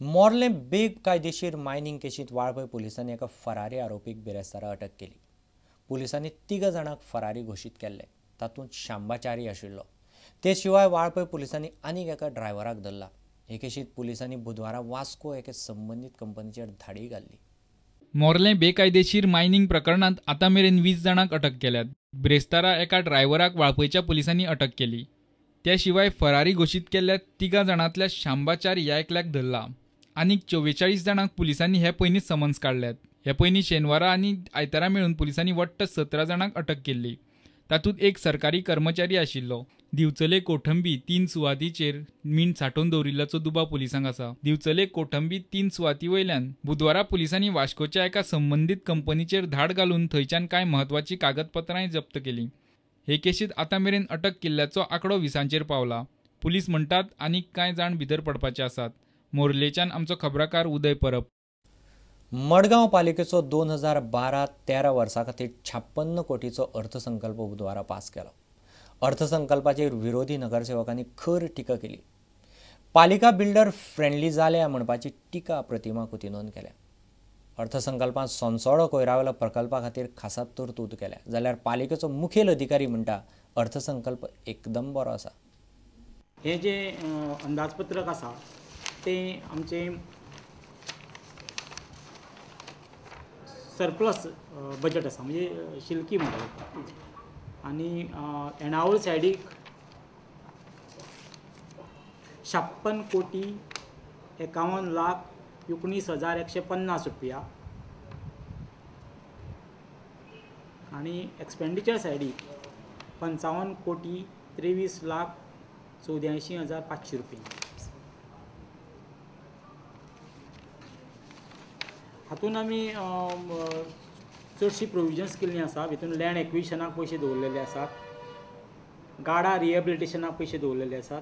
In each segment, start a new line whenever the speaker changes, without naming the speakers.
मोर्लें बेकायदेशीर मायनिंग केशींत वाळपय पुलिसांनी एका फरारी आरोपीक बिरेस्तारा अटक केली. पुलिसांनी 3 जाणांक फरारी घोशीत केल्ले, तातूंत शांबाचारी आशिल्लो. ते शिवाय वाळपय पुलिसांनी आनीक एका ड्रायव्हराक धरला. हे केशींत पुलिसांनी बुधवारा वास्को एके संबंदीत कंपनीचेर धाडी घाल्ली.
मोर्लें बेकायदेशीर मायनिंग प्रकरणांत आतां मेरेन 20 जाणांक अटक केल्यात. ब्रेस्तारा एका ड्रायव्हराक वाळपयच्या पुलिसांनी अटक केली. त्या शिवाय फरारी घोशीत केल्ल्या 3 जाणांतल्या शांबाचारी ह्या एकल्याक धरला. आनीक 44 जाणांक पुलिसांनी हे पयलींच समन्स काडल्यात. हे पयलीं शेनवारा आनी आयतारा मेळून पुलिसांनी वट्ट 17 जाणांक अटक केल्ली. तातूंत एक सरकारी कर्मचारी आशिल्लो. दिवचले कोठंबी 3 सुवातीचेर मीण सांठोवन दवरिल्ल्याचो दुबाव पुलिसांक आसा. दिवचले कोठंबी 3 सुवाती वयल्यान बुधवारा पुलिसांनी वास्कोच्या एका संबंदीत कंपनीचेर धाड घालून थंयच्यान कांय म्हत्वाचीं कागदपत्रांय जप्त केलीं. हे केशींत आतां मेरेन अटक केल्ल्याचो आंकडो 20 पावला. पुलीस म्हणटात आनीक कांय जाण भितर पडपाचे आसात. मोर्लेच्यान आमचो खबराकार उदय परब.
मडगांव पालिकेचो 2012-13 वर्सा खातीर 56 कोटीचो अर्थसंकल्प बुधवारा पास केलो. अर्थसंकल्पाचेर विरोधी नगरसेवकांनी खर टिका केली. पालिका बिल्डर फ्रेंडली जाल्या म्हणपाची टिका प्रतिमा कुतिनोन केल्या. अर्थसंकल्पांत सोनसोडो कोयरावेलो प्रकल्पा खातीर खासा तरतूद केल्या, जाल्यार पालिकेचो मुखेल अधिकारी म्हणटा अर्थसंकल्प एकदम बरो आसा.
हे जे अंदाजपत्रक आसा ते आमचे सरप्लस बजेट आसा, म्हणजे शिल्की म्हणटा. आनी येणावळ सायडीक 56 कोटी 51 लाख 19,150 रुपया आनी एक्सपेंडिचर सायडीक 55 कोटी 23 लाख 84,500 रुपया. हातून आमी चडशीं प्रोविजन्स केल्लीं आसा. भितून लँड एक्विजिशनाक पयशे दवरलेले आसात, गाडा रिहेबिलिटेशनाक पयशे दवरलेले आसात,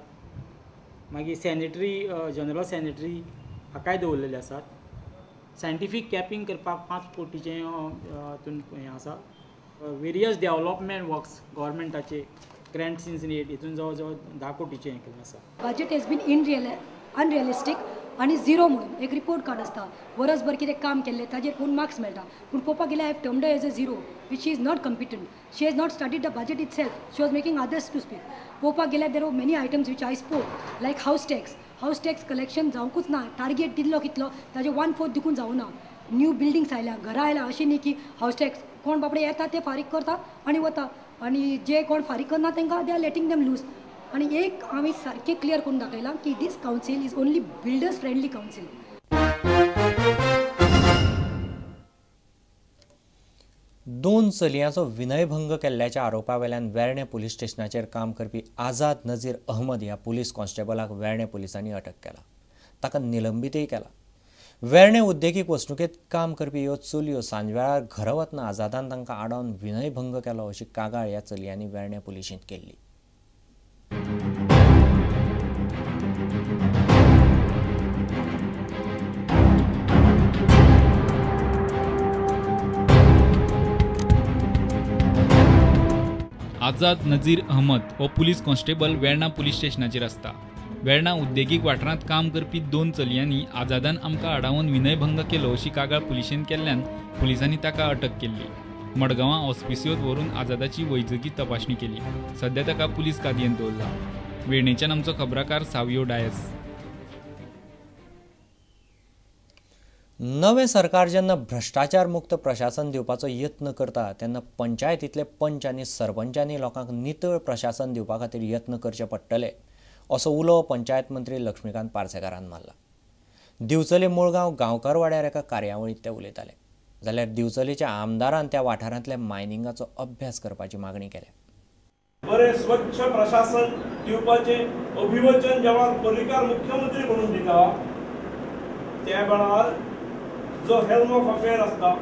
मागीर सॅनिटरी जनरल सॅनिटरी हाकाय दवरलेले आसात. सायंटिफीक कॅपिंग करपाक 5 कोटीचें हातून हें आसा. वेरियस डेवलपमेंट वर्क्स गव्हर्मेंटाचे ग्रँट्स इन एड हितून जवळ जवळ 10 कोटीचें हें केल्लें आसा.
Budget has been unrealistic आनी झिरो म्हणून एक रिपोर्ट कार्ड आसता. वरसभर कितें काम केल्लें ताजेर पळोवन मार्क्स मेळटा, पूण पळोवपाक गेल्यार I have termed as a zero which she is not competent. She has not studied the budget itself, she was making others to speak. पळोवपाक गेल्यार there are many items which I spoke like house tax. House tax collection जावंकूच ना, target दिल्लो कितलो ताजे 1/4 देखून जावना. New buildings आयल्या, घरां आयल्या, अशें न्ही की हावस टॅक्स कोण बाबडे येता ते फारीक करता आनी वता, आनी जे कोण फारीक करना तांकां they are letting them loose. आनी एक आमी सारकें क्लियर करून दाखयलां की this council is only builders friendly council.
2 चलयांचो विनयभंग केल्ल्याच्या आरोपावेल्यान वेर्णें पुलीस स्टेशनाचेर काम करपी आझाद नजीर अहमद ह्या पुलीस कॉन्स्टेबलाक वेर्णें पुलिसांनी अटक केला. ताका निलंबीतय केला. वेर्णें उद्देगीक वसणुकेंत काम करपी ह्यो चलयो सांजवेळार घरा वतना आझादान तांकां आडावन विनयभंग केलो अशी कागाळ ह्या चलयांनी वेर्णें पुलिशेंत केल्ली.
आझाद नजीर अहमद हो पुलीस कॉन्स्टेबल वेर्णा पुलीस स्टेशनाचेर आसता. वेर्णा उद्देगीक वाठारांत काम करपी 2 चलयांनी आझादान आमकां आडावन विनयभंग केलो अशी कागाळ पुलिशेन केल्ल्यान पुलिसांनी ताका अटक केल्ली. मडगांवां ऑस्पिसियोत व्हरून आझादाची वैजकी तपासणी केली. सध्या ताका पुलीस कादयेंत दवरला. वेर्णेच्यान आमचो खबराकार सावियो डायस.
नवें सरकार जेन्ना भ्रश्टाचार मुक्त प्रशासन दिवपाचो यत्न करता तेन्ना पंचायतींतले पंच आनी सरपंचांनी लोकांक नितळ प्रशासन दिवपा खातीर यत्न करचे पडटले असो उलो पंचायत मंत्री लक्ष्मीकांत पार्सेकारान मारला. दिवचले मुळगांव गांवकारवाड्यार एका कार्यावळींत ते उलयताले. जाल्यार दिवचलेच्या आमदारान त्या वाठारांतल्या मायनिंगाचो अभ्यास करपाची मागणी केल्या.
बरें स्वच्छ प्रशासन दिवपाचें अभिवचन जेव्हा पर्रीकार मुख्यमंत्री म्हणून दिता त्या वेळार जो हेल्म ऑफ अफेअर आसता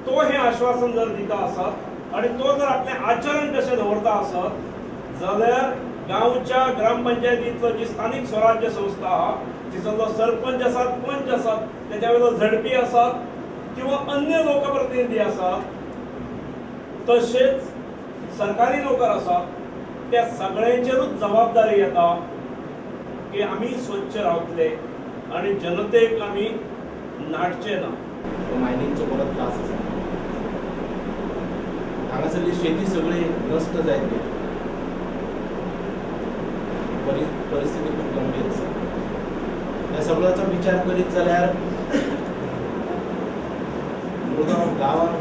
तो हें आश्वासन जर दिता आसत आनी तो जर आपलें आचरण तशें दवरता आसत जाल्यार गांवच्या ग्रामपंचायतींतलो जी स्थानीक स्वराज्य संस्था आहा तिचो सरपंच आसात, पंच आसात, तेच्या वयलो झडपी आसात किंवा अन्य लोकप्रतिनिधी आसात तशेंच सरकारी नोकर आसात त्या सगळ्यांचेरूच जबाबदारी येता की आमी स्वच्छ रावतले। आनी जनतेक आमी नाडचे ना.
मायनिंगचो परत त्रास आसा, हांगासरली शेती सगळी नश्ट जायत गेली. परिस्थिती खूब गंभीर आसा. ह्या सगळ्याचो विचार करीत जाल्यार मुळगांव गांवांत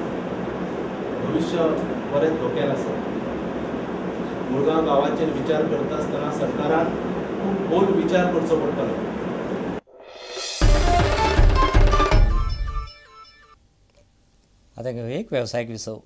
भविश्य बरें धोक्यान आसा. मुळगांव गांवाचेर विचार करता आसतना सरकारान खूब खोल विचार करचो पडटलो.
आतां घेवया एक वेवसायीक विसव.